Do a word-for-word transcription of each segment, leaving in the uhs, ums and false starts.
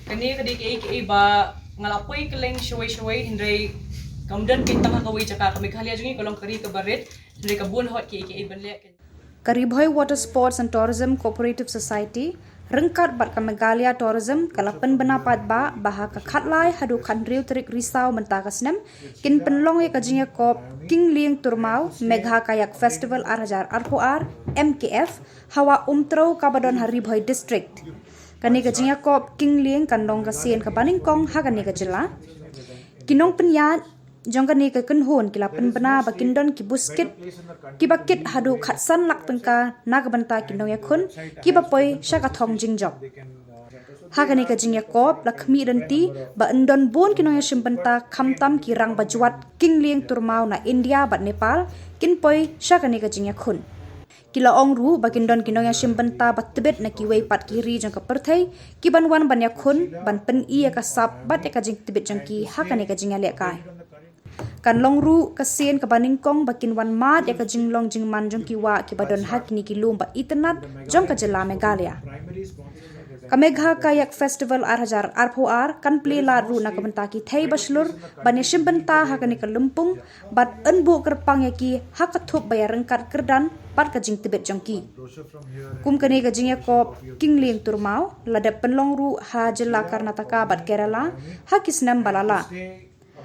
Kane ka dei kaei kaei ba nga la poi kylleng shawei shawei, hynrei kam don kein tang ha kawei jaka. Ka Meghalaya jong ngi ka long ka ri kaba rit, hynrei ka bun hot kiei kiei ban leh. Ka Ri Bhoi Water Sports and Tourism Cooperative Society ryngkat bad ka Meghalaya Tourism ka la pynbna pat ba, ba ha ka khatlai haduh khathynriew tarik Risaw mynta ka snem kin pynlong ïa ka jingïakop Kinglieng Turmaw Megha Kayak Festival ar hajar arphew ar, M K F, ha Wah Umtrew kaba don ha Ri Bhoi District. Kane ka jingïakop Kinglieng kan long ka sien kaba nyngkong ha kane ka jylla. Ki nongpynïaid jong kane ka kynhun ki la pynbna ba kin don ki bus kit kiba kit haduh khatsan lak tyngka na ka bynta ki nongïakhun kiba poi sha ka thong jingjop. Ha kane ka jingïakop la khmih lynti ba yn don bun ki nongïashim bynta, khamtam ki rangbah jwat Kinglieng Turmaw na India bad Nepal kin poi sha kane ka jingïakhun. Ki la ong ruh ba kin don ki nongïashim bynta ba tbit na kiwei pat ki ri jong ka pyrthei kiban wan ban ïakhun ban pyni ïa ka sap bad ïa ka jingtbit jong ki ha kane ka jingïalehkai. Kan long ruh ka sien kaba nyngkong ba kin wan mad ïa ka jinglong jingman jong ki wah kiba don ha kine ki lum ba itynnad jong ka jylla Meghalaya. Ka Megha Kayak Festival ar hajar arphew ar kan plie lad ruh na ka bynta ki thei ba shlur ban ïashim bynta ha kane ka lympung bad yn buh kyrpang ïa ki ha ka thup ba ïaryngkat kyrdan bad ka jingtbit jong ki. Kum kane ka jingïakop Kinglieng Turmaw la dep pynlong ruh ha jylla Karnataka bad Kerala ha ki snem ba la lah.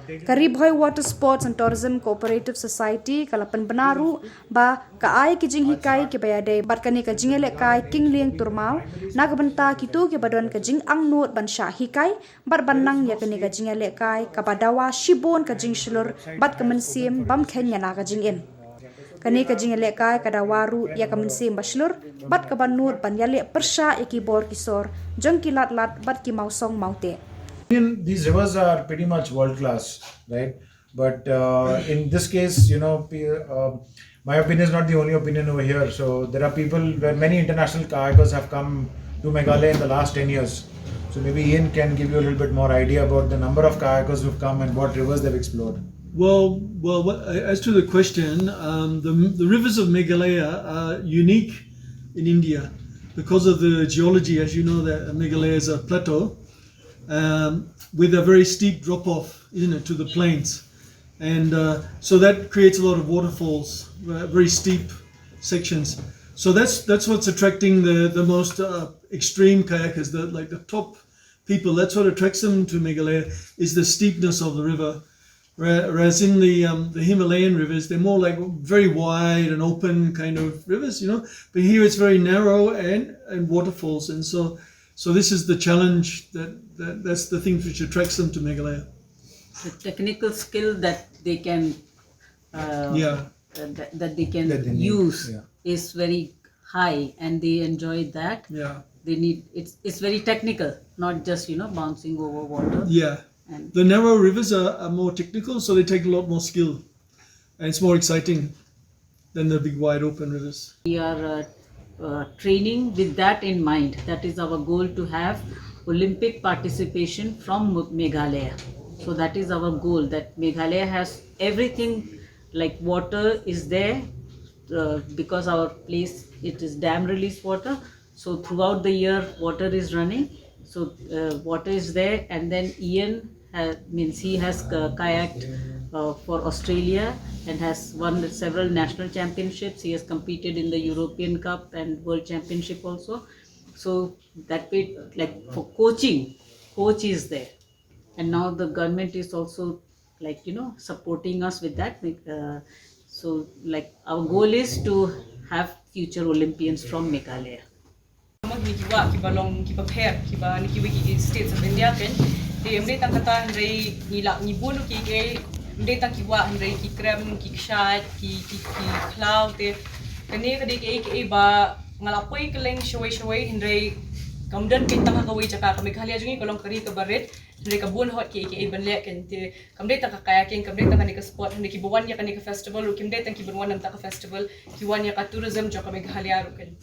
Ka Ri Bhoi Water Sports and Tourism Cooperative Society ka la pynbna ruh ba ka ai ki jinghikai kiba ïadei bad kane ka jingïalehkai Kinglieng Turmaw na ka bynta kito kiba don ka jingangnud ban shah hikai bad ban nang ïa kane ka jingïalehkai kaba dawa shibun ka jingshlur bad ka mynsiem bym kheiñ ïa la ka jingim. Kane ka jingïalehkai ka dawa ruh ïa ka mynsiem ba shlur bad kaba nud ban ïaleh pyrshah ïa ki bor ki sor jong ki lad lad bad ki mawsong mawteh. I mean, these rivers are pretty much world class, right? But uh, in this case, you know, pe- uh, my opinion is not the only opinion over here. So there are people where many international kayakers have come to Meghalaya in the last ten years. So maybe Ian can give you a little bit more idea about the number of kayakers who've come and what rivers they've explored. Well, well, what, as to the question, um, the, the rivers of Meghalaya are unique in India because of the geology. As you know, that Meghalaya is a plateau um, with a very steep drop off, isn't it, to the plains, and uh, so that creates a lot of waterfalls, uh, very steep sections. So that's that's what's attracting the the most uh, extreme kayakers, the like the top people. That's what attracts them to Meghalaya is the steepness of the river. Whereas in the um, the Himalayan rivers, they're more like very wide and open kind of rivers, you know. But here it's very narrow and and waterfalls, and so so this is the challenge that, that that's the thing which attracts them to Meghalaya. The technical skill that they can uh, Yeah, uh, that, that they can That they need, use yeah. is very high, and they enjoy that. yeah, They need it's it's very technical, not just you know bouncing over water. yeah. And The narrow rivers are, are more technical, so they take a lot more skill, and it's more exciting than the big wide open rivers. we are uh, uh, training with that in mind. That is our goal, to have Olympic participation from Meghalaya. So that is our goal, that Meghalaya has everything, like water is there uh, because our place, it is dam release water. So throughout the year water is running. So uh, water is there, and then Ian has, means he has uh, kayaked uh, for Australia and has won several national championships. He has competed in the European Cup and World Championship also. So that way, like for coaching, coach is there, and now the government is also like you know supporting us with that. Uh, so like our goal is to have future Olympians from Meghalaya. Mo ni ki wah kiba long kiba pher kiba ni kiwei ki states of India kan. Te ym dei tang kata hynrei ngi lah ngi bun ki ke ym dei tang ki wah hynrei ki krem ki kshaid ki ki ki khlaw te. Kane ka dei kaei kaei ba nga la poi kylleng shawei shawei hynrei kam don kein tang ha kawei jaka. Ka Meghalaya jong ngi ka long ka ri kaba rit hynrei ka bun hot kiei kiei ban leh kan. Te kam dei tang ka kayaking, kam dei tang kane ka sport, hynrei kiba wan ïa kane ka festival ruh kim dei tang kiban wan namar ka festival, ki wan ïa ka tourism jong ka Meghalaya ruh kan.